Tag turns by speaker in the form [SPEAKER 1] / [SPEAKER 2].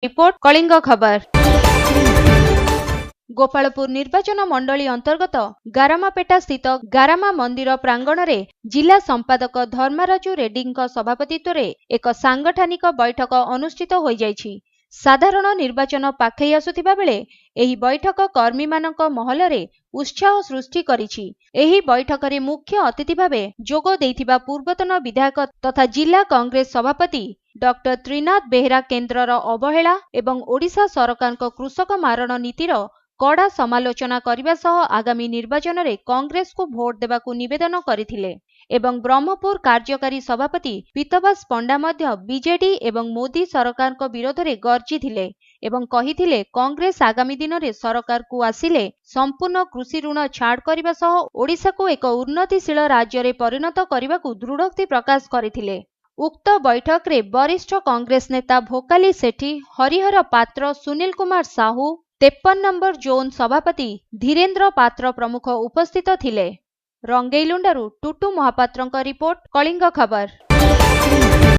[SPEAKER 1] Report, Kalinga ଖବର। ଗୋପାଳପୁର ନିର୍ବାଚନ ମଣ୍ଡଳୀ ଅନ୍ତର୍ଗତ ଗାରାମାପେଟା ସ୍ଥିତ ଗାରାମା ମନ୍ଦିର ପ୍ରାଙ୍ଗଣରେ ଜିଲ୍ଲା ସମ୍ପାଦକ ଧର୍ମରାଜୁ ରେଡ୍ଡୀଙ୍କ ସଭାପତିତ୍ୱରେ ଏକ ସାଂଗଠନିକ ବୈଠକ ଅନୁଷ୍ଠିତ ହୋଇଯାଇଛି। ସାଧାରଣ ନିର୍ବାଚନ ପାଖେଇ ଆସୁଥିବା ବେଳେ ଏହି ବୈଠକ କର୍ମୀମାନଙ୍କ ମହଲରେ ଉତ୍ସାହ ସୃଷ୍ଟି କରିଛି। ଏହି ବୈଠକରେ ମୁଖ୍ୟ ଅତିଥି ଭାବେ ଯୋଗ ଦେଇଥିବା ପୂର୍ବତନ ବିଧାୟକ ତଥା ଜିଲ୍ଲା କଂଗ୍ରେସ ସଭାପତି ଡକ୍ଟର ତ୍ରିନାଥ ବେହେରା କେନ୍ଦ୍ରର ଅବହେଳା ଏବଂ ଓଡ଼ିଶା ସରକାରଙ୍କ କୃଷକ ମାରଣ ନୀତିର କଡ଼ା ସମାଲୋଚନା କରିବା ସହ ଆଗାମୀ ନିର୍ବାଚନରେ କଂଗ୍ରେସକୁ ଭୋଟ ଦେବାକୁ ନିବେଦନ କରିଥିଲେ ଏବଂ ବ୍ରହ୍ମପୁର କାର୍ଯ୍ୟକାରୀ ସଭାପତି ପୀତବାସ ପଣ୍ଡା ମଧ୍ୟ ବିଜେଡି ଏବଂ ମୋଦି ସରକାରଙ୍କ ବିରୋଧରେ ଗର୍ଜିଥିଲେ ଏବଂ କହିଥିଲେ, କଂଗ୍ରେସ ଆଗାମୀ ଦିନରେ ସରକାରକୁ ଆସିଲେ ସମ୍ପୂର୍ଣ୍ଣ କୃଷି ଋଣ ଛାଡ଼ କରିବା ସହ ଓଡ଼ିଶାକୁ ଏକ ଉନ୍ନତିଶୀଳ ରାଜ୍ୟରେ ପରିଣତ କରିବାକୁ ଦୃଢ଼ୋକ୍ତି ପ୍ରକାଶ କରିଥିଲେ। ଉକ୍ତ ବୈଠକରେ ବରିଷ୍ଠ କଂଗ୍ରେସ ନେତା ଭୋକାଲି ସେଠୀ, ହରିହର ପାତ୍ର, ସୁନୀଲ କୁମାର ସାହୁ, 53 ନମ୍ବର ଜୋନ୍ ସଭାପତି ଧୀରେନ୍ଦ୍ର ପାତ୍ର ପ୍ରମୁଖ ଉପସ୍ଥିତ ଥିଲେ। ରଙ୍ଗେଇଲୁଣ୍ଡାରୁ ଟୁଟୁ ମହାପାତ୍ରଙ୍କ ରିପୋର୍ଟ, କଳିଙ୍ଗ ଖବର।